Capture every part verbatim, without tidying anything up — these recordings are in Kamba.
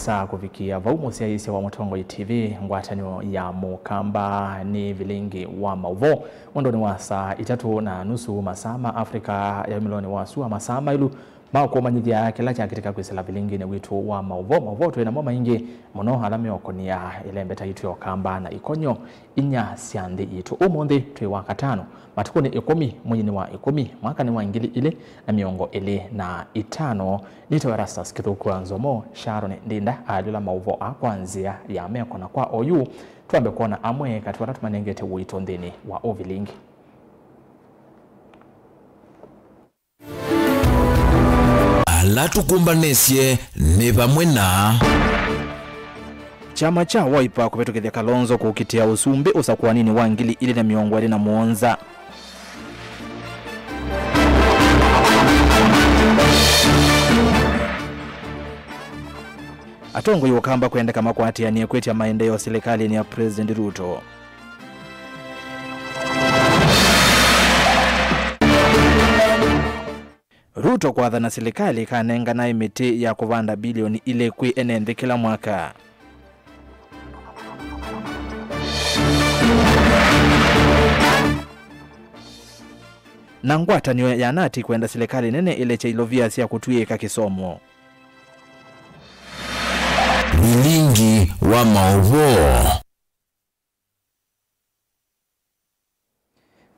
Ta kũvikĩa vau, mũsyaĩĩsya wa Mũtongoi T V, ngwatanĩo ya Mũkamba nĩ vilingi wa maũvoo. Mwendonĩ wa saa itatũ na nusu masaa ma Africa ya umĩlonĩ wa sua, masaa maĩlu ma kũmanyĩthya kĩla kyakĩtĩka kwĩsĩla vilinginĩ witũ wa maũvoo. Maũvoo twĩ namo maingĩ mũno ala meũkũnĩa ĩlembeta yitũ ya Ũkamba na ikonyo inya sya nthĩ yitũ. Ũmũnthĩ twĩ wa katano, matukũnĩ ĩkũmi, mweinĩ wa ĩkũmi, mwakanĩ wa ngili ilĩ na mĩongo ĩlĩ na itano. Nĩtawa Erastus Kĩthũku wa Nzomo. Sharon Ndinda alyũla maũvoo aa kwa nzĩa ya meko, na kwa oyu twambe kwona amwe katĩ wa ala tũmanengete ũito nthĩnĩ wa ũvilingi. Ala tũkũmbanĩsye nĩ vamwe na kyama kya Wiper kũvĩtũkĩthya Kalonzo kũkitĩa ũsumbĩ ũsakũaninĩ wa ngili ilĩ na mĩongo ĩlĩ na mũonza. Atongoi Ũkamba kwendeka makwatĩanĩe kwĩtya maendeeo silikalĩnĩ ya President Ruto. Ruto kwathana silikalĩ ĩkanenganae mĩtĩ ya kũvanda bilioni ilĩ kwĩ ene nthĩ kĩla mwaka. Na ngwatanĩo ya nati kwenda silikalĩ nene ĩlekye ilovia sya kũtw'ĩĩka kĩsomo. Vilingi wa maũvoo.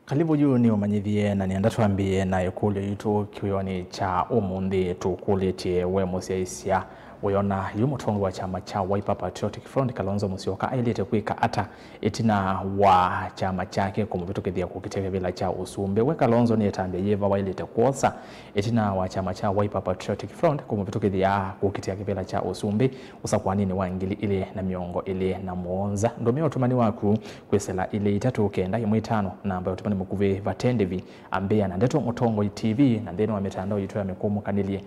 Kalivu yu nĩ ũmanyĩthye, na nĩenda twambĩĩe na ĩkũlyo yitũ kĩwĩonĩ kya ũmũnthĩ. Tũkũlĩtye we mũsyaĩĩsya, wĩona yu mũtongoi wa kyama kya Wiper Patriotic Front, Kalonzo Musyoka, aĩlĩte kwĩka ata ĩtina wa kyama kyake kũmũvĩtũkĩthya kũkitĩa kĩvĩla kya ũsumbĩ? We Kalonzo nĩ ĩtambya yĩva waĩlĩte kwosa ĩtina wa kyama kya Wiper Patriotic Front kũmũvĩtũkĩthya kũkitĩa kĩvĩla kya ũsumbĩ ũsakũaninĩ wa ngili ilĩ na mĩongo ĩlĩ na mũonza? Ndũmĩa ũtũmani waku kwĩsĩla ilĩ itatũ kenda ĩmwe itano, namba ya ũtũmani mũkuvĩ vate ndĩvi. Ambĩĩa na ndeto Mũtongoi T V na nthĩnĩ wa mĩtandao yitũ ya mĩkũmũkanĩlye,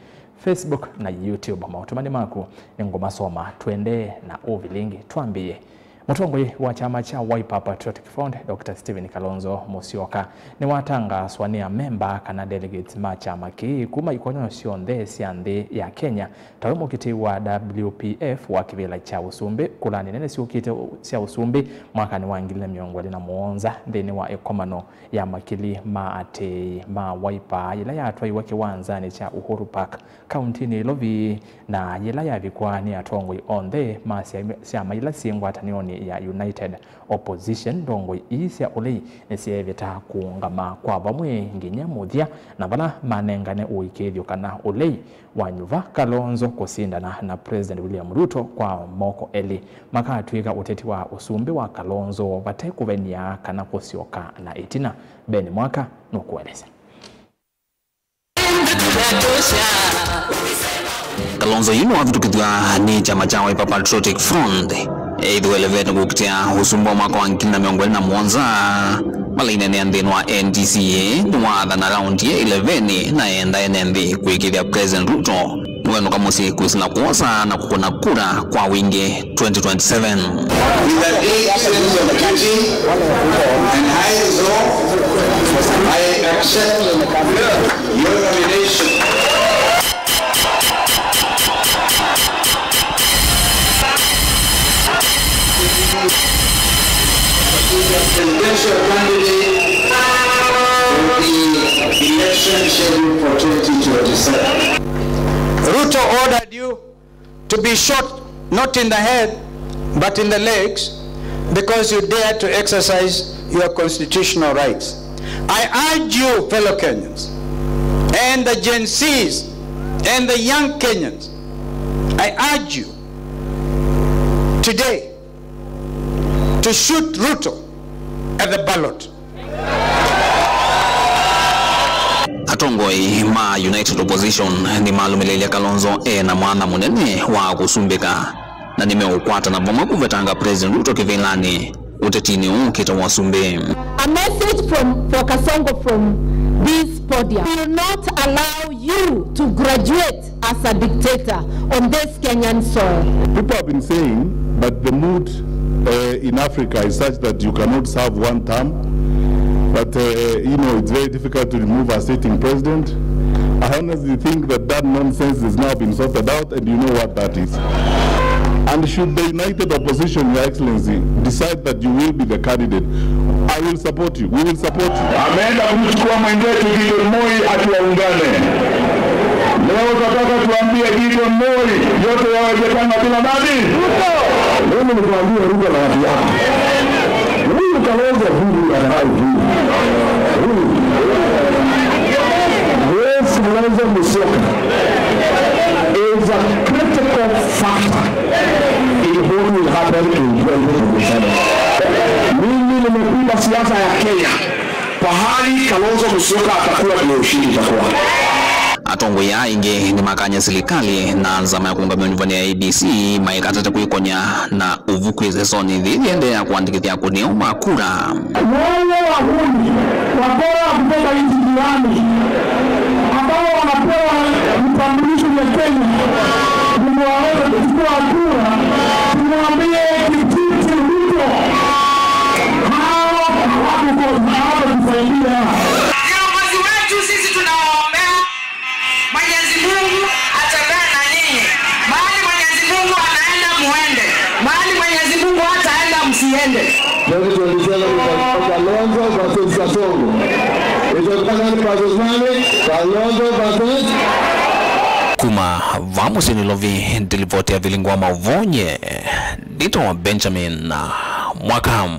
Facebook na YouTube. Maũtũmani maku nĩngũmasoma. Tũendee na ũvilingi. Twambĩĩe. Mũtongoi wa kyama kya Wiper Patriotic Front, Doctor Stephen Kalonzo Musyoka, nĩwatangaaswa nĩ amemba kana delegates ma kyama kĩĩ kuma ikonyo syonthe sya nthĩ ya Kenya, ta we mũkitĩi wa W P F wa kĩvĩla kya ũsumbĩ kũlanĩ nene syũkĩte sya ũsumbĩ mwakanĩ wa ngili na mĩongo ĩlĩ na mũonza nthĩnĩ wa ĩkomano ya makili ma atĩĩi ma Wiper yĩla yatwaiwe kĩwanzanĩ kya Uhuru Park, kauntinĩ Nairobi, na yĩla yavikwa nĩ atongoi onthe ma syama ila syĩ ngwatanĩonĩ ya United Opposition. Ndongoi ii sya ũlei nĩsyeevĩta kũũngama kwa vamwe nginya mũthya, na vala manengane ũĩkĩĩthyo kana ũlei wa nyuva Kalonzo kũsindana na President William Ruto kwa moko elĩ makatw'ĩka ũteti wa ũsumbĩ wa Kalonzo vate kũvenia kana kũsyoka na ĩtina. Ben Mwaka nũkũelesya. Kalonzo yu nĩwavĩtũkĩthw'a nĩ kyama kya Wiper Patriotic Front, eĩthĩwa ĩleveni kũkitĩa ũsumbĩ wa mwaka wa ngili na mĩongo ĩlĩ na mũonza. Malainenea nthĩnĩ wa N D C A, nĩwaathana raundi ya ĩleveni na enda ene nthĩ kũĩkĩĩthya President Ruto nĩwenũka mũsyĩ kwĩsĩla kwosa na kũkũna kura kwa wingĩ twenty twenty-seven. With a deep sense of duty and high resolve, I accept your nomination. Presidential candidate for the election scheduled for twenty twenty-seven. Ruto ordered you to be shot not in the head but in the legs because you dared to exercise your constitutional rights. I urge you, fellow Kenyans, and the Gen Zs, and the young Kenyans, I urge you today to shoot Ruto at the ballot. Atongoi ma United Opposition nĩmalũmĩlĩilye Kalonzo e na mwanya mũnene wa kũsumbĩka, na nĩmeũkwatana vamwe kũvetanga President Ruto kĩvĩlanĩ ũtetinĩ ũũ ũkĩte wa ũsumbĩ. A message from, for Kasongo from this podium. We will not allow you to graduate as a dictator on this Kenyan soil. People have been saying that the mood, uh, in Africa is such that you cannot serve one term, that, uh, you know, it's very difficult to remove a sitting president. I honestly think that that nonsense has now been sorted out, and you know what that is. And should the united opposition, Your Excellency, decide that you will be the candidate, I will support you. We will support you. Ameenda kumchukua mwenzetu Gideon Moi ati waungane. Leo tunataka tuambie Gideon Moi, yote yawezekana bila nani? Mimi nikwambie Ruto na watu wako. Huyu Kalonzo huyu anadai huyu. Huyu. Yes, Kalonzo Musyoka is a critical factor in what will happen in twenty twenty-seven. Mimi nimepima siasa ya Kenya. Pahali Kalonzo Musyoka atakuwa ndio ushindi itakuwa. Atongoi aa aingĩ nĩmakany'a silikalĩ na nzama ya kũũngamĩa ũnyuvani ya A D C maikatate kwĩkonya na ũvu kwĩ sesonĩ ĩthĩ ĩendee ya kũandĩkĩthya akũnĩo ma kura. Wale wahuni wakora kutoka nchi jirani ambao wanapewa vitambulisho vya Kenya ndio waweze kuchukua kura, tumwambie Kipchirchir Ruto, hao hawatakusaidia. Viongozi wetu sisi tunawaombea. Mwenyezi Mungu atembee na nyinyi. Mahali Mwenyezi Mungu anaenda muende. Mahali Mwenyezi Mungu hataenda msiende. Twenty twenty-seven itakuwa Kalonzo versus Kasongo. Itakuwa nani versus nani? Kalonzo versus Kuma vaa mũsyĩ Nairobi, nĩ livoti ya Vilingi wa Mauvoo, nyie nĩtawa Benjamin Mwaka.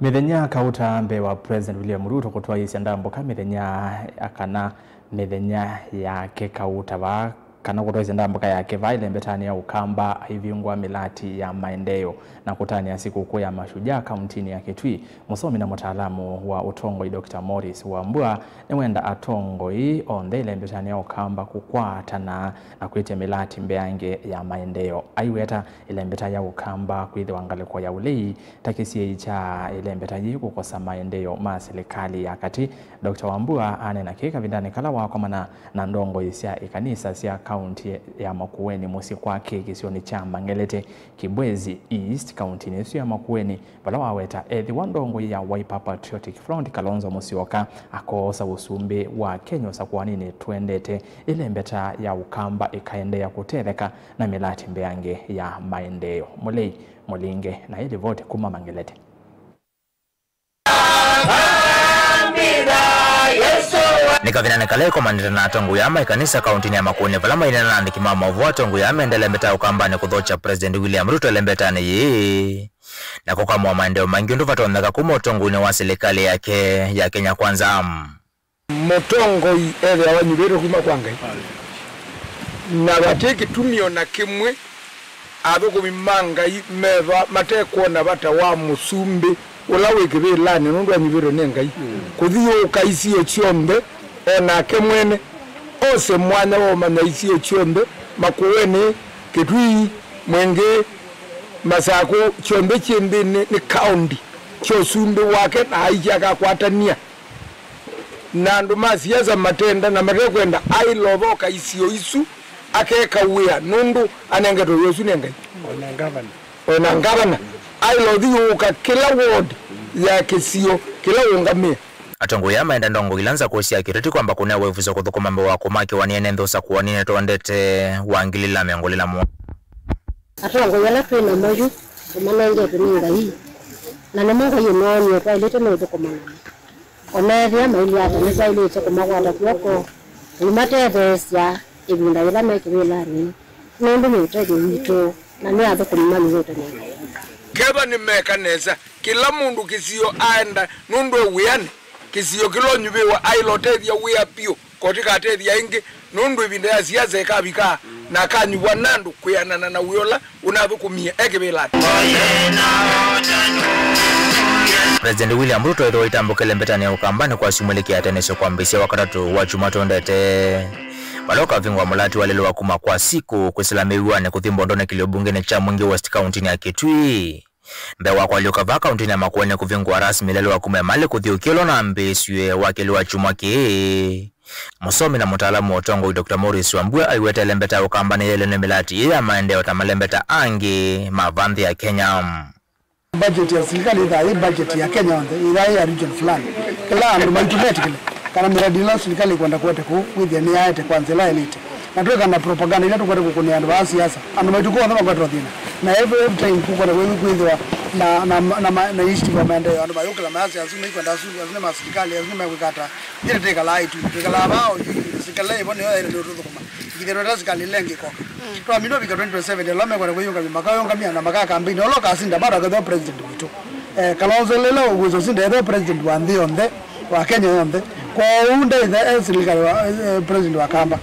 Mĩthenya kauta mbee wa President William Ruto kũtwaĩĩsya ndambũka mĩthenya kana mĩthenya yake kauta vaa, kana kũtwaĩĩsya ndambũka yake vaa ĩlembetanĩ ya Ũkamba aivingũa mĩlati ya maendeeo na kũtanĩa sikũkũ ya Mashujaa kauntinĩ ya Kitui. Mũsomi na mũtaalamu wa ũtongoi Doctor Morris Wambua nĩwenda atongoi onthe ĩlembetanĩ ya Ũkamba kũkwatana na kwĩtya mĩlati mbeange ya maendeeo. Aiweta ĩlembeta ya Ũkamba kwĩthĩwa ngalĩko ya ũlei ta kĩsiĩi kya ĩlembeta yĩĩ kũkosa maendeeo ma silikalĩ ya katĩ. Doctor Wambua aneena kĩĩ kavindanĩ kala wakomana na ndongoi sya ĩkanisa sya kaunti ya Makueni mũsyĩ kwake kĩsionĩ kya Mangelete, Kibwezi East, kauntinĩ ĩsu ya Makueni, vala waweta ethĩwa ndongoi ya Wiper Patriotic Front Kalonzo Musyoka akoosa ũsumbĩ wa Kenya ũsakũaninĩ, tũendete ĩlembeta ya Ũkamba ĩkaendeea kũtetheka na mĩlati mbeange ya maendeeo. Mũlei Mũlinge na ĩlivoti kuma Mangelete. Nĩ kavindanĩ kala ĩkomanĩte na atongoi aa ma ĩkanisa kauntinĩ ya Makueni, vala maineena na andĩki ma maũvoo, atongoi aa mendele mbeta ya Ũkambanĩ kũthokya President William Ruto ĩlembetanĩ yĩĩ na kũkamũa maendeeo maingĩ ũndũ vatonyeka kuma ũtongoinĩ wa silikalĩ yake ya Kenya Kwanza. Mũtongoi ethĩawa anyuvĩtwe kuma kwa Ngai, na vate kĩtumi o na kĩmwe athũkũmi ma Ngai meva matekwona vata wa mũsumbĩ ũla wĩ kĩvĩlanĩ nũndũ anyuvĩtwe nĩ Ngai kũthiũũka isio syonthe, o nake mwene ose mwanya wa ũmanya isio syonthe, Makueni, Kitui, Mwingĩ, Masakũ, kyonthe kyĩ nthĩnĩ nĩ kaũndi kya ũsumbĩ wake, na aisye akakwatany'a na andũ ma siasa matenda na matekwenda ailothoka isio isu akeka wĩa nũndũ anengetwe wĩa ũsu nĩ Ngai. Ona ngavana. Ona ngavana ailothiũũka kĩla ward ya kĩsio kĩla ũũngamĩe. Atongoi aa maenda ndongoi ila nzakũũ sya kĩteti kwamba kũnea wĩvuso kũthũkũma mbee wa kũmakĩwa nĩ ene nthĩ ũsakũaninĩ tũendete wa ngili ila mĩongo ĩlĩ na mũonza. Atongoi ala twĩ namo yu tũmanengetwe nĩ Ngai, na nĩmo Ngai ũmoonie twaĩlĩte nĩ ũthũkũma namo. O na ethĩa mailyĩ ata, nĩtwaĩlĩte kũmakwata kw'oko na nĩmatetheesya ĩvinda yĩla me kĩvĩlanĩ, nũndũ nĩ ũtethyo witũ na nĩ athũkũmi manyuvĩtwe nĩ Ngai. Kethwa nĩmeka nesa, kĩla mũndũ kĩsio aenda nũndũ e wĩanĩ, kĩsio kĩla ũnyuvĩwe aĩle ũtethya wĩa vyũ. Koti katethya ĩngĩ, nũndũ ĩvinda ya siasa ĩkavika, na akanyuvwa nĩ andũ kwĩanana na wĩa ũla ũnathũkũmie e kĩvĩlanĩ. President William Ruto ethĩwa itambũkĩle mbetanĩ ya Ũkambanĩ kwa syumwa ilĩ kĩatanĩsyo kwambĩĩsya Wakatatũ wa kyumwa tũendete, vala ũkavingũa mũlati wa lelũ wa kuma kwa Siku kwĩsĩla mĩw'anĩ kũthi Mbondonĩ kĩlio mbungenĩ kya Mwingĩ West kauntinĩ ya Kitui. Mbee wa kũalyũka vaa kauntinĩ ya Makueni kũvingũa rasmi lelũ wa kuma Emali kũthiũũkya ũla ũnambĩĩsw'e wakeli wa kyumwa kĩĩ, mũsomi na mũtaalamu wa ũtongoi Doctor Morris Wambua aiweta ĩlembeta ya Ũkambanĩ yaĩlwe nĩ mĩlati ĩĩ ya maendeeo ta malembeta angĩ ma vaa nthĩ ya Kenya. Budget ya silikalĩ ĩthaa yĩ budget ya Kenya yonthe, ĩthaa yĩ ya region fulani. Kĩla andũ maitũ metĩkĩle kana mĩradi ĩla silikalĩ ĩkwenda kũete kũu, wĩthĩa nĩyaete kwa nzĩa ĩla yaĩlĩte. Na twĩka na propaganda ila tũkwete kũkũnĩa andũ aa siasa, andũ maitũ onthe makwetwa thĩna. Na every, every time kũkwete kwĩ-, kwĩthĩwa na, na, na, na, na initiative ya maendeeo, andũ mayũkĩla maya siasa, nĩkwenda asu, asu nĩ ma sirikali, asu nĩmekwĩka ata. Ithyĩ tĩkalaa ĩtu, twĩkalaa vaa o yu, sirikali ĩvo nĩyo yaĩle nĩũtũthũkũma. Ithyĩ twĩta sirikali ĩla ĩngĩ ĩkoka. Twamina ũvika twenty twenty-seven, ela mekwenda kwĩyũngamya, makayũngamya na maka campaign, ũla ũkasinda, bado akethwa president witũ. Eh, Kalonzo lĩla ũkwĩswa sinda ethwa president wa nthĩ yonthe, wa Kenya yonthe. Kwoou ndaitha e sirikali wa, eh, president wa Kamba.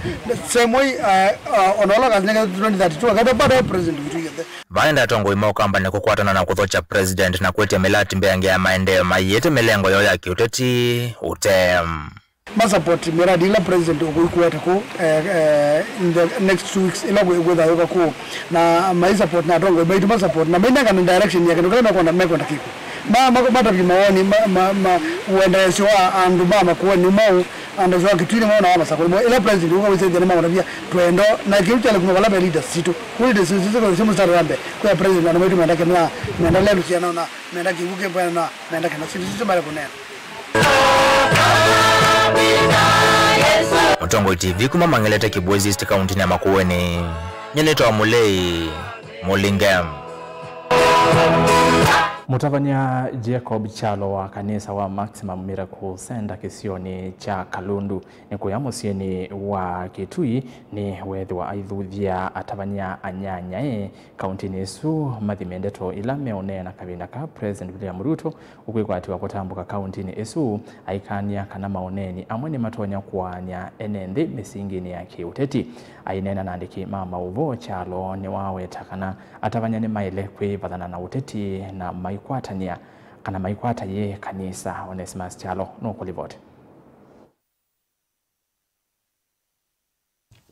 Same way, eh, uh, ona ũla ũkasinda twenty thirty-two, akethwa bado e president witũ yonthe. Vaenda atongoi ma Ũkamba nĩ kũkwatana na kũthokya president na kwĩtya mĩlati mbeange ya maendeeo maiĩte mĩlengo yoo ya kĩũteti ũte. Ma support miradi ila president ũkũikuete kũu, eh, eh, in the next two weeks ila kwĩ-, kwĩthayũka kũu, na mai support na atongoi maitũ ma support na mainengane direction ya kĩndũ kĩla mekwenda, mekwenda kĩkwe. Ma, ma, matavye mawoni ma, ma, ma, ũendeesyo wa andũ ma Makueni mau, andũ wa Kitui nĩ mona wa Masakũ nĩ mo ila president ũka wĩsethia nĩ maũtavya twendo na kĩu kyale kuma vala ve leaders sitũ. Kũ leaders sitũ sitũ sitũ mũstari wa mbee kwa president andũ maitũ menda kĩna, menda lelu ciana na menda kĩw'ũ kĩmbwena na menda kĩna sitũ sitũ mara kũnena. Mũtongoi T V kuma Mang'elete, Kibwezi East, kaunti ya Makueni. Nyie nĩtawa Mũlei Mũlinge. Mũtavany'a Jacob Kyalo wa kanisa wa Maximum Miracle Center kĩsionĩ kya Kalundu nĩ kũya mũsyĩnĩ wa Kitui nĩ weethĩwa aithuthya atavany'a anyanyae kauntinĩ ĩsu mathime ndeto ila meũneena kavinda ka President William Ruto ũkwĩkwatĩwa kũtambũka kauntinĩ ĩsu, aikany'a kana maũneeni amwe nĩmatonya kũaany'a ene nthĩ mĩsinginĩ ya kĩũteti. Aineena na andĩki ma maũvoo, Kyalo nĩwaweta kana atavany'a nĩmaĩle kwĩvathana na ũteti na maikwatanĩa kana maikwata yĩ kanisa. Onesimus Kyalo nũkũlivoti.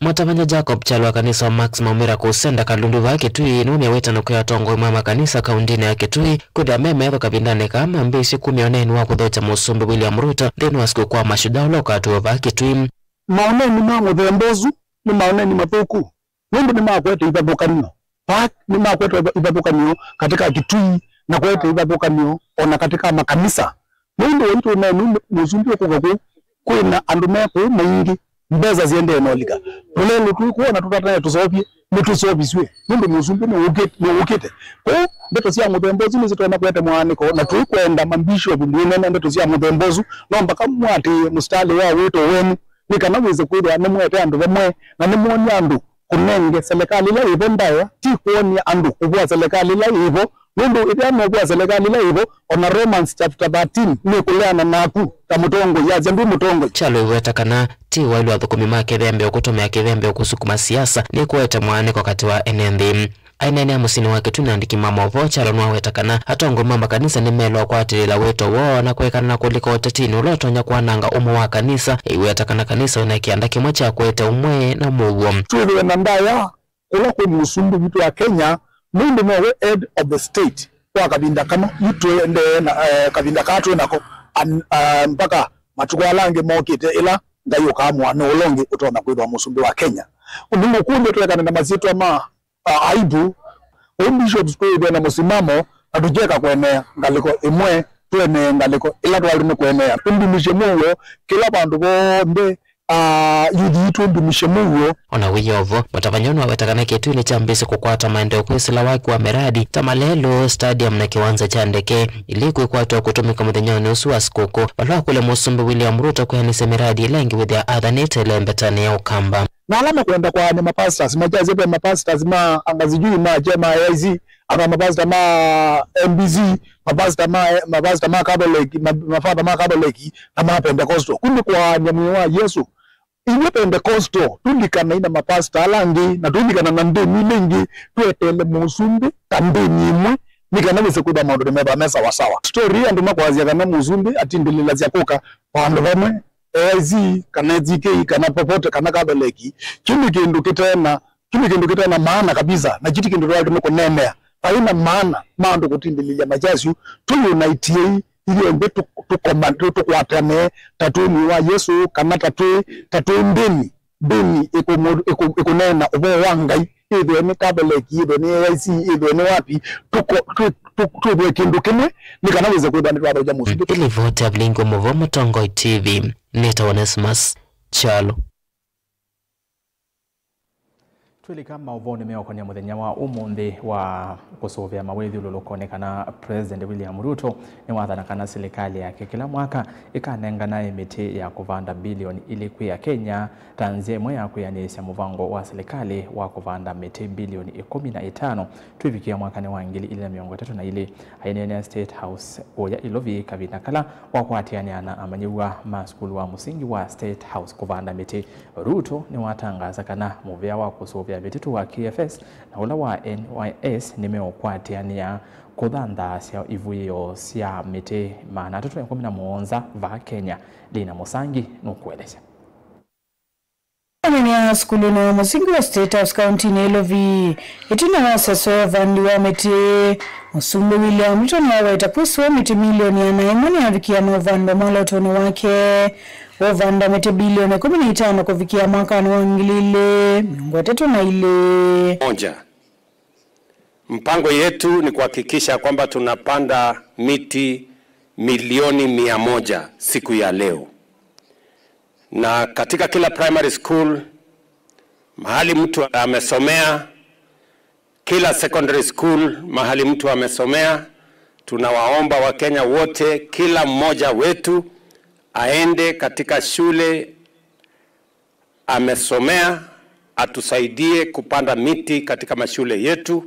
Mũtavany'a Jacob Kyalo wa kanisa wa Maximum Miracle Center Kalundu vaa Kitui nĩwumya wĩtano kwĩ atongoi ma makanisa kauntinĩ ya Kitui kwĩthĩa me metho kavindanĩ kaa mambĩĩsye kumya ũneeni wa kũthokya Mũsumbĩ William Ruto nthĩnĩ wa sikũkũ wa Mashujaa ũla ũkatw'ĩwa vaa Kitui. Maũneeni ma mũthemba ũsu nĩ maũneeni mathũku, nũndũ nĩmakwete ivathũkan'yo. Vaa nĩmakwete iva-, ivathũkan'yo katĩ ka Kitui na kwete ivathũkan'yo o na katĩ ka makanisa. Nũndũ waitũ ũneeni ũũ Mũsumbĩ ũkũka kũu, kwĩ na andũ me kũu maingĩ, mbesa siendee na ũlika. Tũlelũ twĩ kũu ona tũtatae tũseũvye, nĩtũseũvisw'e, nũndũ Mũsumbĩ nĩwũkĩte, nĩwũkĩte. Kwoou ndeto sya mũthemba ũsu nĩsitonya kũete mwaanĩko, na tũikwenda mambishovu ndũnene ndeto sya mũthemba ũsu, no mpaka mũatĩĩe mũsitalĩ wa wĩto wenyu, nĩ kana wĩse kwĩthĩwa nĩmũete andũ vamwe, na nĩmwonie andũ kũnenge selekalĩ ĩla yĩvo ndaĩa, ti kwony'a andũ kũvũa selekalĩ ĩla yĩvo, nũndũ ĩthĩa nũvũa selekalĩ ĩla yĩvo, o na Romans chapter thirteen nĩkũleana naku ta mũtongoi, yasya ndwĩ mũtongoi. Kyalo aiweta kana ti waĩlu athũkũmi ma kĩthembeo kũtũmĩa kĩthembeo kũsukuma siasa, nĩkũete mwaanĩko katĩ wa ene nthĩ. Aineenea mũsyĩnĩ wa Kitui na andĩki ma maũvoo, Kyalo nĩwaweta kana atongoi ma makanisa nĩmelwa kwatĩlĩĩla wĩto woo na kũekana na kũlika ũtetinĩ ũla ũtonya kwananga ũmwe wa kanisa, aiweta kana kanisa wĩ na kĩanda kĩmwe kya kũete ũmwe na mũuo. Twĩthĩwe na ndaĩa kũla kwĩ mũsumbĩ witũ wa Kenya, nũndũ nowe head of the state kwa kavinda kano yu tũendee na, eh, kavinda kaa twĩ nako, an-, ah, mpaka matukũ ala angĩ mokĩte, ĩla Ngai ũkaamũa nĩ ũla ũngĩ ũtonya kwĩthĩwa mũsumbĩ wa Kenya. Nĩngũkũlya twekane na masyĩtwa ma, ah, aibu. Ũu bishops twĩthĩwe na mũsimamo na tũkyeka kũenea ngalĩko ĩmwe, tũenee ngalĩko ĩla twaĩlwe nĩ kũenea. Tũndumisye mũuo kĩla vandũ vonthe. Ah, yuthi yitũ ndumisye mũuo. O na wĩ o vo, mũtavany'a ũũ nĩwaweta kana Kitui nĩkyambĩĩsye kũkwata maendeeo kwĩsĩla waki wa mĩradi ta malelũ, stadium na kĩwanza kya ndeke, ila ikwĩkwatwa kũtũmĩka mũthenyanĩ ũsu wa sikũkũ, vala wakũlya Mũsumbĩ William Ruto kwĩanĩsya mĩradi ĩla ĩngĩ wĩthĩa athanĩte ĩlembetanĩ ya Ũkamba. Na ala makwenda kwaany'a mapastors, makyasya ve mapastors ma anga sijui ma, ma A I C, anga mapasta ma M B C, mapasta ma, mapasta ma Catholic, ma, mafata ma Catholic, na ma Pentecostal. Kũ nĩ kwaany'a mwĩĩ wa Yesũ. Inyw'ĩ Pentecostal tũlikanai na mapasta ala angĩ, na tũlikana na ndĩni ila ingĩ, tweteele mũsumbĩ ta ndĩni ĩmwe, nĩ kana wĩse kwĩthwa maũndũ nĩmethwa me sawa sawa. Story andũ makwasya kana mũsumbĩ atindĩlĩlasya kũka vandũ vamwe, A I C, kana A C K, kana popote, kana Catholic, kyu nĩ kĩndũ kĩte na Kyu nĩ kĩndũ kĩte na maana kabisa, na kyu ti kĩndũ twaĩlĩte nĩ kũneenea. Vai na maana ma andũ kũtindĩlĩlya makyasyo, tũyũnaitiei ithyonthe tũ-, tũkoma-, tũ-, tũkwatane ta twĩ mwĩĩ wa Yesũ, kana ta twĩ, ta twĩ ndĩni, ndĩni ĩkũmũ-, ĩkũ-, ĩkũneena ũvoo wa Ngai, ĩthĩwe nĩ Catholic, ĩthĩwe nĩ A I C, ĩthĩwe nĩ wapi, tũko-, twĩ-, tũ-, twĩthĩwe kĩndũ kĩmwe, nĩ kana wĩse kwĩthwa nĩtwathokya mũsumbĩ. Ĩlivoti ya Vilingi wa Mũvoo, Mũtongoi T V, nĩtawa Onesmus Kyalo. Tũilika maũvoonĩ meũkonĩa mũthenya wa ũmũnthĩ wa kũsũvĩa mawĩthyũlũlũko nĩ kana President William Ruto nĩwathana kana silikalĩ yake kĩla mwaka ĩkanenganae mĩtĩ ya kũvanda bilioni ilĩ kwĩ Akenya ta nzĩa ĩmwe ya kwĩanĩĩsya mũvango wa silikalĩ wa kũvanda mĩtĩ bilioni ĩkũmi na ĩtano twĩvikĩa mwakanĩ wa ngili ilĩ na mĩongo ĩtatũ na ilĩ. Aineenea State House kũya Ilovi kavinda kala wakwatĩanĩa na amanyĩw'a ma sukulu wa mũsingi wa State House kũvanda mĩtĩ, Ruto nĩwatangaasa kana mũvĩa wa kũsũvĩa mĩtitũ wa K F S na ũla wa N Y S nĩmeũkwatĩanĩa kũthanthaasya ivũĩo sya mĩtĩ maana atatũ na ĩkũmi na mũonza vaa Kenya. Lina Mũsangi nũkũelesya. Anene a sukulunĩ wa mũsingi wa State House kauntinĩ ya Ilovi, ĩtina wa sesũ ya ũvandi wa mĩtĩ, Mũsumbĩ William Ruto nĩwaweta kwĩsũa mĩtĩ milioni ĩana ĩmwe nĩyavikĩa na ũvandwa mwolotonĩ wake wa ũvanda mĩtĩ bilioni ĩkũmi na itano kũvikĩa mwakanĩ wa ngili ilĩ mĩongo ĩtatũ na ilĩ. Moja. Mpango yetu ni kuhakikisha kwamba tunapanda miti milioni mia moja siku ya leo. Na katika kila primary school, mahali mtu amesomea, kila secondary school, mahali mtu amesomea, tunawaomba Wakenya wote, kila mmoja wetu aende katika shule amesomea, atusaidie kupanda miti katika mashule yetu,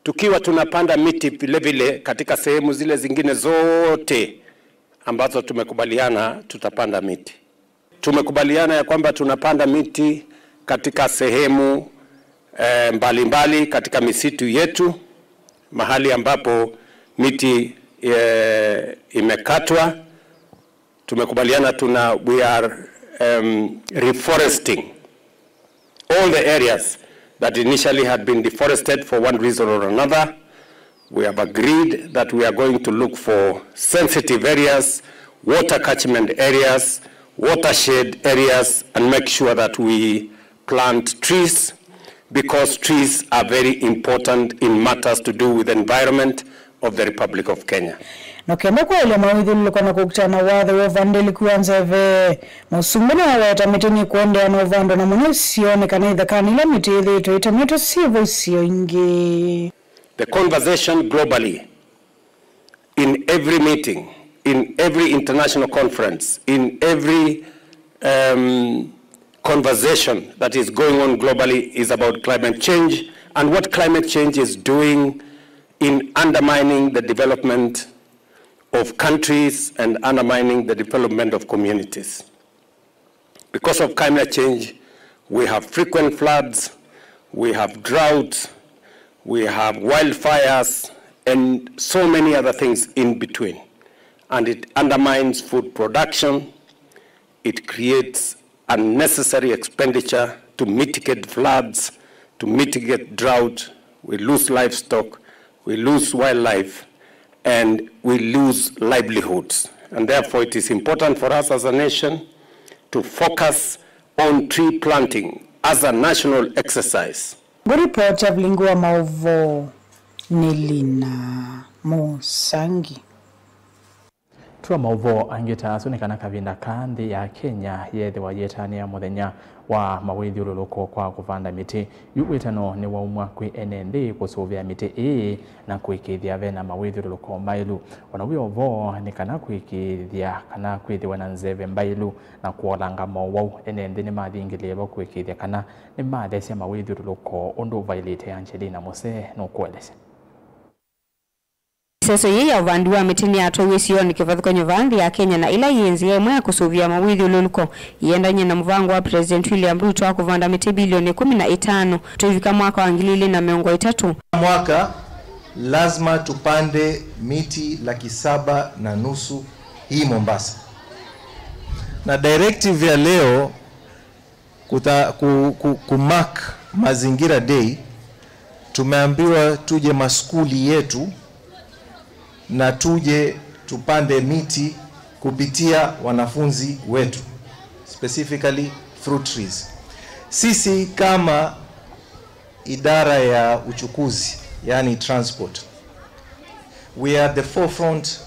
tukiwa tunapanda miti vile vile katika sehemu zile zingine zote ambazo tumekubaliana tutapanda miti. Tumekubaliana ya kwamba tunapanda miti katika sehemu, eh, mbalimbali katika misitu yetu, mahali ambapo miti, eh, imekatwa. Tumekubaliana tuna, we are, um, reforesting all the areas that initially had been deforested for one reason or another. We have agreed that we are going to look for sensitive areas, water catchment areas, watershed areas, and make sure that we plant trees, because trees are very important in matters to do with the environment of the Republic of Kenya. Na kenda kwaĩlya mawĩthyũlũlũko na kũkitana watho wa ũvandĩlĩku wa nzeve, Mũsumbĩ nĩwaweta mĩtĩ nĩkũendeea na ũvandwa na mũno isionĩ kana ithekanĩ ila mĩtĩ yĩthĩĩtwe ĩtemetwe syĩvo isio ingĩ. The conversation globally, in every meeting, in every international conference, in every, um, conversation that is going on globally is about climate change and what climate change is doing in undermining the development of countries and undermining the development of communities. Because of climate change, we have frequent floods, we have droughts, we have wildfires, and so many other things in between. And it undermines food production, it creates unnecessary expenditure to mitigate floods, to mitigate drought. We lose livestock, we lose wildlife, and we lose livelihoods. And therefore, it is important for us as a nation to focus on tree planting as a national exercise. Ngũripoti ya vilingi wa maũvoo nĩ Lina Mũsangi. Twa maũvoo angĩ ta asu nĩ kana kavinda kaa nthĩ ya Kenya yeethĩwa yĩtanĩa mũthenya wa mawĩthyũlũlũko kwa kũvanda mĩtĩ. Yu wĩtano nĩwaumw'a kwĩ ene nthĩ kũsũvĩa mĩtĩ ĩĩ na kũĩkĩĩthya ve na mawĩthyũlũlũko mbaĩlu. O na wĩ o vo, nĩ kana kũĩkĩĩthya kana kwĩthĩwe na nzeve mbaĩlu na kũolanga mowau, ene nthĩ nĩmathingĩlĩĩlwe kũĩkĩĩthya kana nĩmathesya mawĩthyũlũlũko ũndũ vaĩlĩte. Angelina Mũsee nũkũelesya. Ĩseso yĩĩ ya ũvandi wa mĩtĩ nĩyatwaiwe ĩsionĩ kĩvathũkany'o vaa nthĩ ya Kenya, na ĩla yĩ nzĩa ĩmwe ya kũsũvĩa mawĩthyũlũlũko, yĩendany'a na mũvango wa President William Ruto wa kũvanda mĩtĩ bilioni ĩkũmi na ĩtano tũivika mwaka wa ngili ilĩ na mĩongo ĩtatũ. Mwaka lazima tupande miti laki saba na nusu hii Mombasa. Na directive ya leo kuta, ku, ku, ku mark Mazingira Day, tumeambiwa tuje maskuli yetu na tuje tupande miti kupitia wanafunzi wetu, specifically fruit trees. Sisi kama idara ya uchukuzi, yani transport, we are at the forefront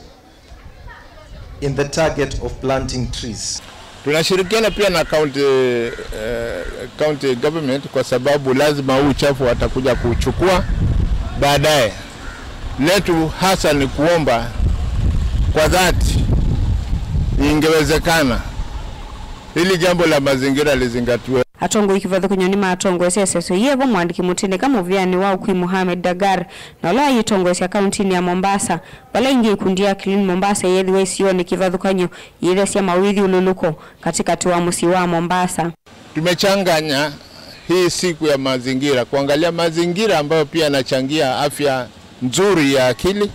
in the target of planting trees. Tunashirikiana pia na county, eh, county government kwa sababu lazima huu uchafu watakuja kuchukua baadaye. Letu hasa ni kuomba kwa dhati, ingewezekana, hili jambo la mazingira lizingatiwe. Atongoi kĩvathũkany'o nĩmatongoesye ĩseso yĩĩ vo mũandĩki mũtĩnĩka mũvĩanĩ wa ũkui Mohamed Dagar, na ũla wayĩtongoesya kauntinĩ ya Mombasa, vala ĩngĩ ikundi ya Clean Mombasa yeethiwa isionĩ kĩvathũkany'o yĩthesya mawĩthyũlũlũko katĩkatĩ wa mũsyĩ wa Mombasa. Tumechanganya hii siku ya mazingira, kuangalia mazingira ambayo pia yanachangia afya nzuri ya akili,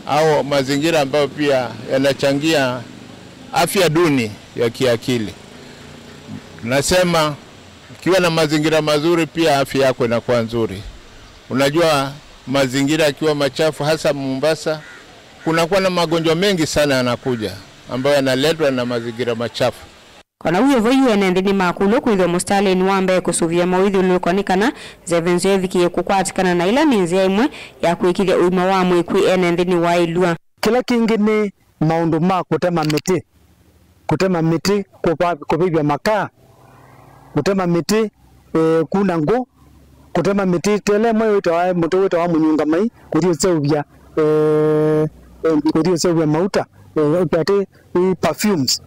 au mazingira ambayo pia yanachangia afya duni ya kiakili. Nasema, ukiwa na mazingira mazuri, pia afya yako inakuwa nzuri. Unajua, mazingira yakiwa machafu, hasa Mombasa, kunakuwa na magonjwa mengi sana yanakuja, ambayo yanaletwa na mazingira machafu. O na wĩ o vo, yu ene nthĩ nĩmakũlw'a kwĩthĩwa mũsitalĩnĩ wa mbee kũsũvĩa mawĩthyũlũlũko nĩ kana nzeve nzeo ĩvikĩe kũkwatĩkana na ĩla nĩ nzĩa ĩmwe ya kũĩkĩĩthya ũima wa mwĩĩ kwĩ ene nthĩ nĩwaĩlw'a. Kĩla kĩngĩ nĩ maũndũ ma kũtema mĩtĩ, kũtema mĩtĩ, kũva-, kũvĩvya makaa, kũtema mĩtĩ, eh, kuna ngũ, kũtema mĩtĩ, tele ĩmwe wĩtawa, mũtĩ wĩtawa mũnyungamai, kũthi ũseũvya, eh, eh, kũthi ũseũvya mauta, eh, atĩ, eh, perfumes.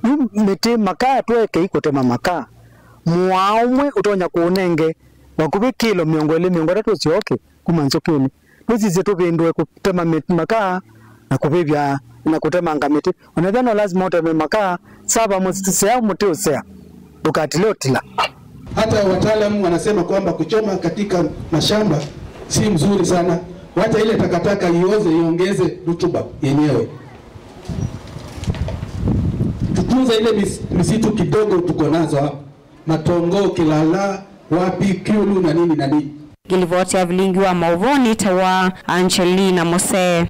Yu mĩtĩ, makaa, tũekei kũtema makaa. Mũaa ũmwe ũtonya kũũnenge vakuvĩ kĩlo mĩongo ĩlĩ, mĩongo ĩtatũ syoke kuma nzũkĩnĩ. Tũsisye tũvĩndũe kũtema mĩ-, makaa na kũvĩvya na kũtemanga mĩtĩ. Onethĩa no lazima ũteme makaa, sava mũsea mũtĩ ũsea, ndũkatile ũtila. Hata wataalamu wanasema kwamba kuchoma katika mashamba si mzuri sana. Wacha ile takataka ioze, iongeze rutuba yenyewe. Tutunze ile mis-, misitu kidogo tuko nazo hapa. Matongo, Kilala, wapi, Kyulu na nini na nini. Ngĩlivoti ya vilingi wa maũvoo nĩtawa Angelina Mose.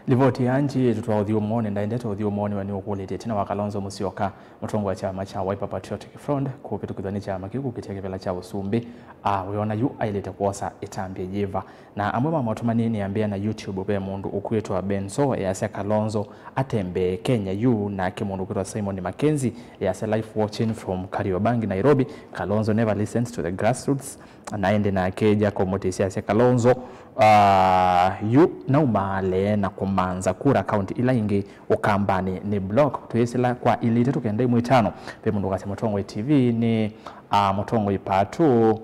Livoti ya Angie tũtwaa ũthyũmũonĩ, ndaendete ũthyũmũonĩ we nĩũkũlĩtye ĩtina wa Kalonzo Musyoka, mũtongoi wa kyama kya Wiper Patriotic Front, kũvĩtũkĩthw'a nĩ kyama kĩu kũkitĩa kĩvĩla kya ũsumbĩ, a, wĩona yu aĩlĩte kwosa ĩtambya yĩva? Na amwe ma maũtũmani nĩambĩa na YouTube ve mũndũ ũkwĩtwa Benzo easya Kalonzo atembee Kenya yu, nake mũndũ ũkwĩtwa Simon Mackenzie easya life watching from Kariobangi, Nairobi, Kalonzo never listens to the grassroots. Na ĩndĩ nake Jacob Mũtĩsya asya Kalonzo, ah, yu naumaale na kũmanza kura kaunti ila ingĩ Ũkambanĩ nĩ block. Twĩsĩla kwa ilĩ itatũ kenda ĩmwe itano. Ve mũndũ ũkasya Mũtongoi T V nĩ, ah, Mũtongoi Pato,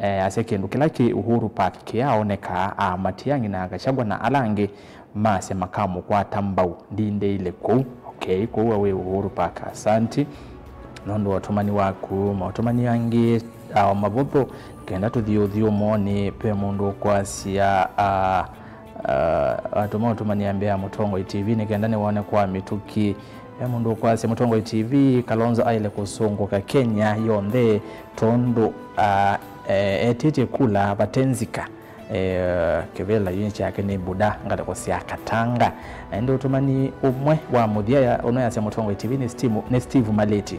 eh, asya kĩndũ kĩla kĩ Uhuru Park kĩaonekaa, ah, Matiang'i na Gachagua na ala angĩ masya makamũkwata mbau, ndindĩile kũu. Okay, kũu we wĩ Uhuru Park, asanti nũndũ wa ũtũmani waku. Maũtũmani angĩ, ah, o mavũthũ, kenda tũthiĩ ũthyũmũonĩ, ve mũndũ ũkwasya, ah, ah, atũma ũtũmani ambĩa Mũtongoi T V nĩ kenda nĩwone kwa mĩtũkĩ. Ve mũndũ ũkwasya Mũtongoi T V, Kalonzo aĩle kũsũngũka Kenya yonthe tondũ, ah, eh, etĩtye kula vate nzika. Eh, kĩvĩla yu kyake nĩ Buda, ngalĩko sya Katanga. Na ĩndĩ ũtũmani ũmwe wa mũthya ya, ũno yasya Mũtongoi T V nĩ Steve, nĩ Steve Malĩti.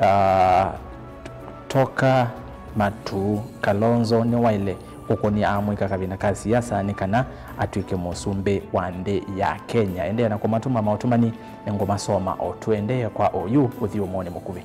Ah, toka matu, Kalonzo nĩwaĩle kũkũnĩa amũika kavinda ka siasa nĩ kana atw'ĩke mũsumbĩ wa nthĩ ya Kenya. Endeea na kũmatũma maũtũmani, nĩngũmasoma o tũendee kwa oyu ũthyũmũonĩ mũkuvĩ.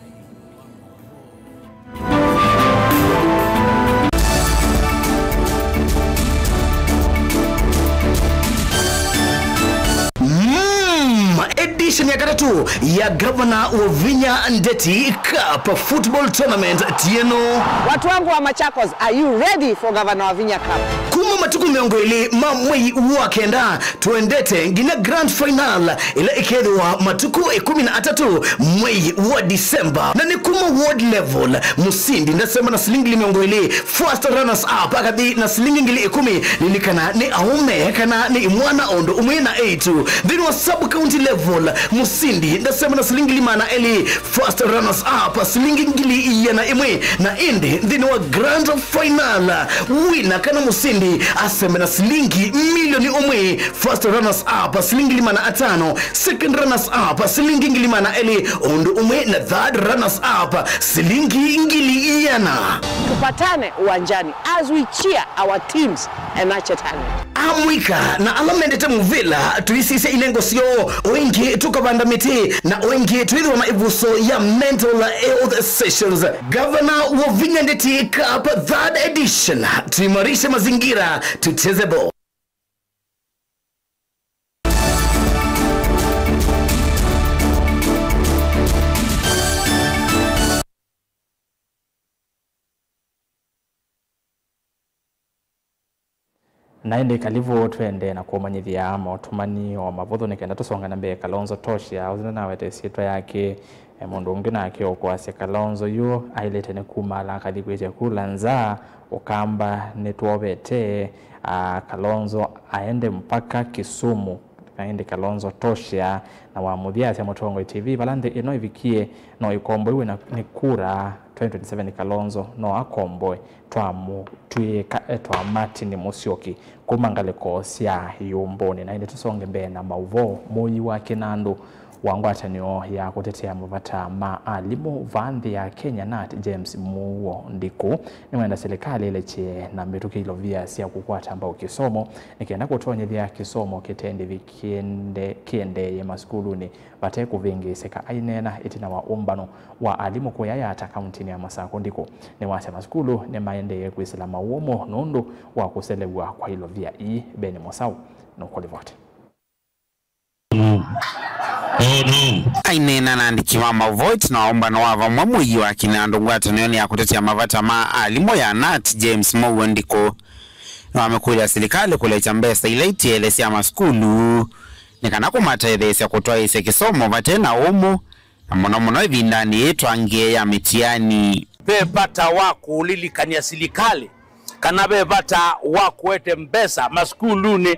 Mm, edition ya katatũ ya Gavana Wavinya Ndeti Cup Football Tournament tieno. Watu wangu wa Machakos, are you ready for Gavana Wavinya Cup? Kuma matukũ mĩongo ĩlĩ ma mwei wa kenda, tũendete nginya grand final ĩla ĩkethĩwa matukũ ĩkũmi na atatũ mwei wa December. Na nĩ kuma ward level, mũsindi ndasema na silingi ngili mĩongo ĩlĩ, first runners up akathi na silingi ngili ĩkũmi, lilikana nĩ aũme kana nĩ imwana o ũndũ ũmwe na eĩtu. Nthĩnĩ wa sub county level, mũsindi ndasema na silingi ngili maana elĩ, first runners up silingi ngili ĩana ĩmwe, na ĩndĩ nthĩnĩ wa grand final, wina kana mũsindi aseme na silingi milioni ũmwe, first runners up silingi ngili maana atano, second runners up silingi ngili maana elĩ, ũndũ ũmwe na third runners up silingi ngili ĩana. Tupatane uwanjani as we cheer our teams and nurture talent. Amũika na ala mendete mũvĩla, tũisisya ilengo syoo, o ĩngĩ tũkavanda mĩtĩ, na o ĩngĩ twĩthĩwa na ĩvuso ya mental health sessions. Gavana wa Vinya Ndeti Cup third edition, tuimarishe mazingira, tucheze ball. Na ĩndĩ kalivu twende na kũmanyĩthya maũtũmani o mavũthũ nĩ kenda tũsonga na mbee. Kalonzo Toshia, ũsu nĩnawete ĩsyĩtwa yake, e, mũndũ ũngĩ nake ũkwasya Kalonzo yu aĩlĩte nĩ kumala akathi kwĩtya kula nza, Ũkamba nĩtwovete, a, Kalonzo aende mpaka Kisumu. Na ĩndĩ Kalonzo Toshia na wa mũthya asya Mũtongoi T V vala nthĩ ĩno ĩvikie no ĩkomboiwe na nĩ kura twenty twenty-seven. Kalonzo no akomboe, twamũtw'ĩĩka etwa Martin Musyoki kuma ngalĩko sya Ĩũmbũnĩ. Na ĩndĩ tũsonge mbee na maũvoo, mũyi wa kĩnandũ wa ngwatanĩo ya kũtetea mavata ma alimũ vaa nthĩ ya Kenya, nat, James Muo Ndiku, nĩwenda silikalĩ ĩlekye na mĩtũkĩ ilovia sya kũkwata mbau kĩsomo nĩ kenda kũtonyethya kĩsomo kĩtendĩvi kĩende-, kĩendeeye masukulunĩ vate kũvĩngĩĩsĩka. Aineena ĩtina wa ũmbano wa alimũ kũya Yatta kauntinĩ ya Masakũ, Ndiku nĩwasya masukulu nĩmaendee kwĩsĩla mawũmũ nũndũ wa kũselew'a kwa ilovia ii. Ben Mũsaũ nũkũlivoti. Aineena na andĩki ma maũvoo ĩtina wa ũmbano wa vamwe mũyi wa kĩnandũ ngwatanĩonĩ ya kũtetea mavata ma alimũ ya nat, James Muo Ndiku, nĩwamĩkũlya silikalĩ kũlekya mbesa ila itiele sya masukulu nĩ kana kũmatetheesya kũtwaĩĩsya kĩsomo vate na ũmũ, na mũno mũno ĩvindanĩ yĩĩ twangĩe ya mĩtiani. Ve vata wa kũlilikany'a silikalĩ kana ve vata wa kũete mbesa masukulunĩ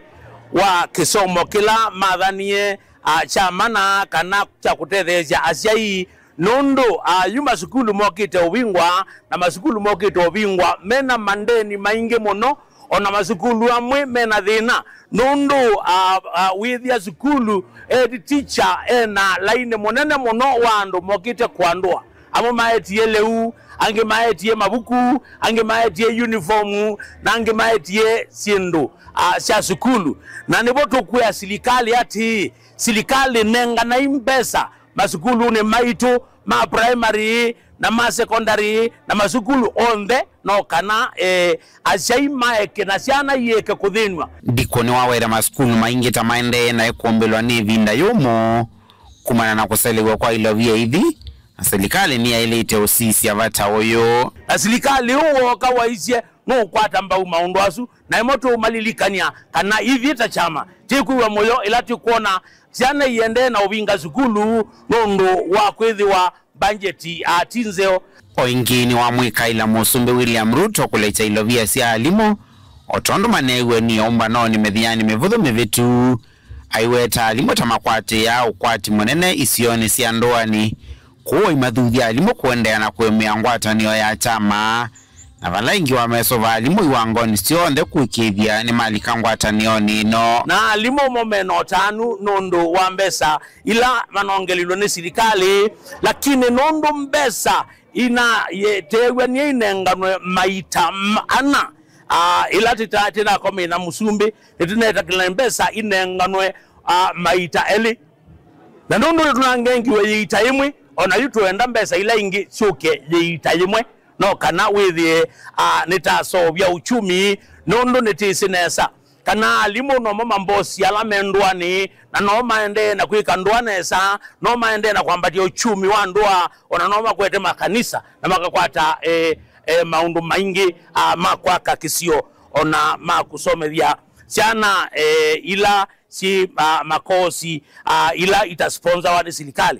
wa kĩsomo kĩla mathanie, a, kya mana kana kya kũtetheesya asyai, nũndũ, a, yu masukulu mokĩte ũvingwa, na masukulu mokĩte ũvingwa mena mandeni maingĩ mũno, o na masukulu amwe mena thĩna, nũndũ, a, a, wĩthĩa sukulu head teacher ena lainĩ mũnene mũno wa andũ mokĩte kũandũa. Amwe maetie lĩu, angĩ maetie mavuku, angĩ maetie uniform, na angĩ maetie syĩndũ, a, sya sukulu. Na nĩvo tũkwĩa silikalĩ atĩĩ, silikalĩ, nenganai mbesa masukulunĩ maitũ ma primary na ma secondary na masukulu onthe, no kana, eh, asyai maeke na syana ieke kũthĩnw'a. Ndiko nĩwaweta masukulu maingĩ ta maendee na ĩkũmbĩlwa nĩ ĩvinda yũmũ kumana na kũselew'a kwa ilovia ithi, na silikalĩ nĩyaĩlĩte ũsisya vata ũyũ. Na silikalĩ ũũ wooka waisye nũũkwata mbau maũndũ asu, na ĩmwe tũũmalilikany'a kana ithyĩ ta kyama tĩkwĩw'a mũyo ĩla tĩkwona syana iendee na ũvinga sukulu nũndũ wa kwĩthĩwa mbangyeti, a, ti nzeo. O ĩngĩ nĩwamwĩkaĩla Mũsumbĩ William Ruto kũlekya ilovia sya alimũ, o tondũ maneew'e nĩ ũmbanonĩ mĩthĩanĩ mĩvũthũ mĩvĩtu. Aiweta alimũ ta makwatĩaa ũkwati mũnene isionĩ sya ndũanĩ, kwoou aimathuthya alimũ kũendeea na kũĩmĩa ngwatanĩo ya kyama. Na vala ĩngĩ wamesũva alimũ iwangonĩ syonthe kũĩkĩĩthya nĩmalika ngwatanĩonĩ ĩno. Na alimũ mo mena ũtanu nũndũ wa mbesa ila manongelilwe nĩ silikalĩ, lakini nũndũ mbesa inayeteew'a niĩ inenganwe maita m-, ana, ah, ila tita-, tĩnakomie na mũsumbĩ, nĩtũnetakĩla mbesa inenganwe, ah, maita elĩ. Na nũndũ nĩtũnangengiwe yĩita yĩmwe, o na yu tũenda mbesa ila ingĩ syũke yĩita yĩmwe, no kana wĩthĩe, a, nĩtaseũvya uchumi, nũndũ nĩtĩsĩ nesa kana alimũ nomo mambosi ala me ndũanĩ, na no maendee na kwĩka ndũa nesa, no maendee na kwambatya uchumi wa ndũa, o na no makwete makanisa na makakwata, e, e, maũndũ maingĩ, a, ma kwaka kĩsio, o na ma kũsomethya syana, e, ila syĩ, a, makosi, a, ila itasponsawa nĩ silikalĩ.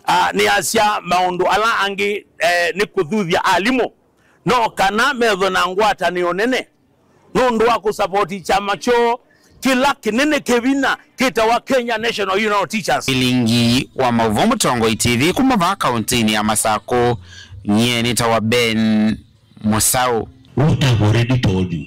A, nĩasya maũndũ ala angĩ, e, nĩ kũthuthya alimũ, no kana methwe na ngwatanĩo nene nũndũ wa kũsapoti kyama kyoo kĩla kĩnene kĩvinya kĩtawa Kenya National Union of Teachers. Ilingi wa maũvoo Mũtongoi T V kuma vaa kauntinĩ ya Masakũ, nyie nĩtawa Ben Mũsaũ. What I've already told you,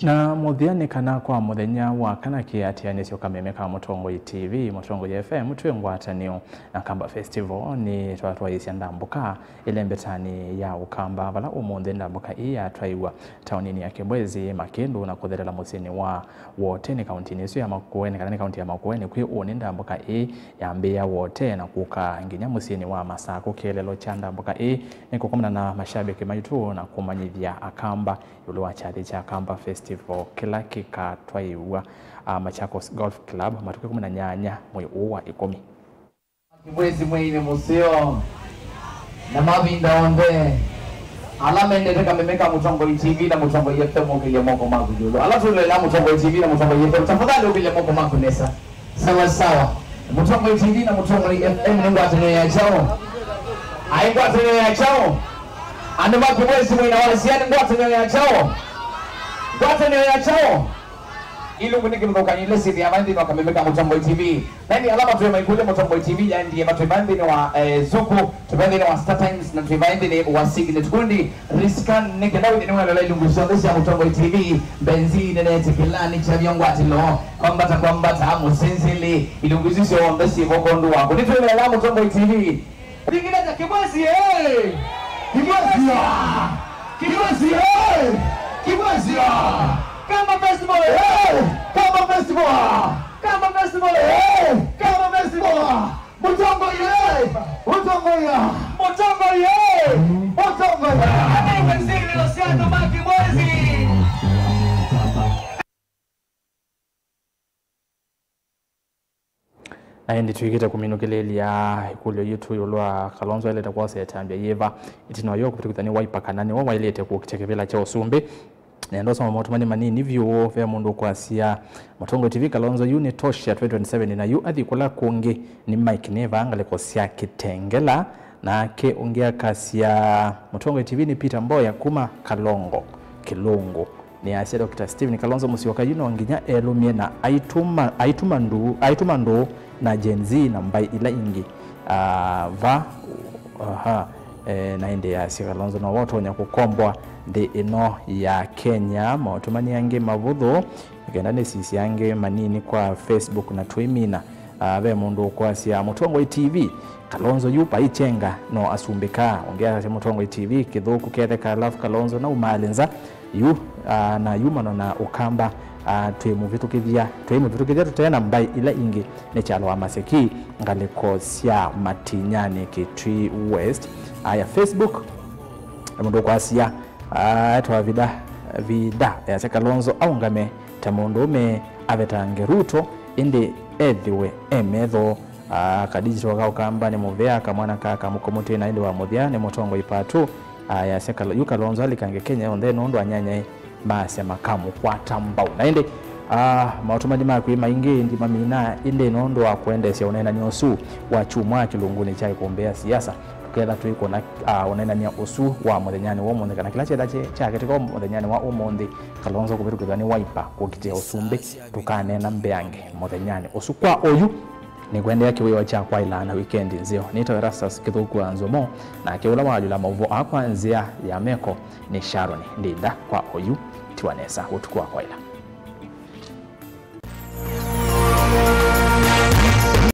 Na mũthya nĩ kana kwa mũthenya wa kana kĩatĩanĩsyo kameme ka Mũtongoi T V, Mũtongoi F M twĩ ngwatanĩo na Kamba Festival, nĩ twatwaĩĩsya ndambũka ĩlembetanĩ ya Ũkamba, vala ũmũnthĩ ndambũka ĩĩ yatwaĩwa taoninĩ ya Kibwezi, Makĩndũ na kũthelela mũsyĩnĩ wa Woteni, kauntinĩ ĩsu ya Makueni, kana nĩ kaunti ya Makueni. Kwĩ ũnĩ ndambũka ĩĩ yambĩĩa Wote na kũka nginya mũsyĩnĩ wa Masakũ. Kĩeleelo kya ndambũka ĩĩ nĩ kũkomana na mashabiki maitũ na kũmanyĩthya Akamba ĩũlũ wa kyathĩ kya Kamba Festival kĩla kĩkatwaĩĩw'a, ah, Machakos Golf Club matukũ ĩkũmi na nyanya mwei ũũ wa ĩkũmi. Kibwezi mwĩinĩ mũseo na mavinda onthe, ala mendete kameme ka Mũtongoi T V na Mũtongoi F M, ũkĩlya moko maku ĩũlũ. Ala twĩloela Mũtongoi T V na Mũtongoi F M, tafadhali ũkĩlya moko maku nesa. Sawa sawa. Mũtongoi T V na Mũtongoi F M nĩ ngwatanĩo ya kyaũ? Ai, ngwatanĩo ya kyaũ? Andũ ma Kibwezi mwĩna wasya nĩ ngwatanĩo ya kyaũ? Ngwatanĩo ya kyaũ? Ilungu nĩ kĩvathũkany'o ila syĩthĩawa nthĩnĩ wa kameme ka Mũtongoi T V. Na ĩndĩ ala matwĩe maikũlya Mũtongoi T V yaendie matwĩva nthĩnĩ wa, eh, Zuku, twĩva nthĩnĩ wa Star Times, na twĩva nthĩnĩ wa Signet. Kundi Riskan nĩ kenda wĩthĩe nĩwalola ilungu syonthe sya Mũtongoi T V. Mbenzi nene tikilani kyavyo ngwatilo, kwambata kwambata mũsinzili, ilungu isu syonthe syĩvo kwondũ waku. Nĩtwĩmela Mũtongoi T V. Ringileta Kibwezi, eh! Kibwezi, ah! Kibwezi, eh! Kibwezi, ah! Kamba Festival, eh! Kamba Festival, ah! Kamba Festival, eh! Kamba Festival, ah! Mũtongoi, eh! Mũtongoi, ah! Mũtongoi, eh! Mũtongoi, ah! Ate kwa siri lo siando ma Kibwezi. Na ĩndĩ twĩkĩte kũminũkĩlĩlya ĩkũlyo yitũ ĩũlũ wa Kalonzo aĩlĩte kwosa ĩtambya yĩva ĩtina yo kũvĩtũkĩthw'a nĩ Wiper, kana nĩwe waĩlĩte kũkitya kĩvĩla kya ũsumbĩ. Nenda ũsoma maũtũmani manini vyũ, ve mũndũ ũkwasya, Mũtongoi T V, Kalonzo yu nĩ Tosha twenty twenty-seven, na yu athi kũla kũngĩ nĩ Mike nĩ vaa ngalĩko sya Kitengela, nake ũngĩ akasya, Mũtongoi T V nĩ Peter Mboya kuma Kalongo, Kĩlũngũ. Nĩasya Doctor Stephen Kalonzo Musyoka yu no nginya elũmye na aituma, aituma ndu, aituma ndũũ na Gen Z na mbaĩ ila ingĩ. Ah, va, aha, eh, na ĩndĩ yasya Kalonzo no wotonya kũkomboa nthĩ ĩno ya Kenya. Maũtũmani angĩ mavũthũ, kenda nĩsisye angĩ manini kwa Facebook na twĩmina. Ah, ve mũndũ ũkwasya Mũtongoi T V, Kalonzo yu paichenga no asumbĩka. Ũngĩ asya Mũtongoi T V kĩthũku ketheka, alafu Kalonzo na umaalinza yu, ah, na yu mano na Ũkamba, ah, twĩmũvĩtũkĩthya, twĩmũvĩtũkĩthya tũtee na mbaĩ ila ingĩ nĩ kyalo wa Maseki, ngalĩko sya Matinyani, Kitui West. Aya, Facebook, mũndũ ũkwasya, ah, etwa Vida, Vida, yasya Kalonzo aũngame ta mũndũũme avetange Ruto, ĩndĩ ethĩwe e metho. Ah, kadigital ka Ũkamba nĩ mũvea, kamwana ka kamũkũmũtĩ, na ĩndĩ wa mũthya nĩ Mũtongoi Part two. Ah, yasya Kalo-, yu Kalonzo alikange Kenya yonthe nũndũ anyanyae maasya makamũkwata mbau. Na ĩndĩ, ah, maũtũmani maku maingĩ ndimamina, ĩndĩ nũndũ wa kũendeesya ũneenany'a ũsu wa kyumwa kĩlungunĩ kya ĩkũmbĩ ya siasa, tũketha tũikũna, ah, ũneenany'a ũsu wa mũthenyanĩ wa ũmũnthĩ, kana kĩla kyetha kye-, kyakĩtĩka mũthenyanĩ wa ũmũnthĩ, Kalonzo kũvĩtũkĩthw'a nĩ Wiper kũkitĩa ũsumbĩ, tũkaneena mbeange mũthenyanĩ ũsu. Kwa oyu, nĩkũendeea kĩwĩoo kya kwaĩla na wikendi nzeo. Nĩtawa Erastus Kĩthũku wa Nzomo, nake ũla wayũla maũvoo aa kwa nzĩa ya meko nĩ Sharon Ndinda. Kwa oyu, tiwa nesa, ũtukũ wa kwaĩla.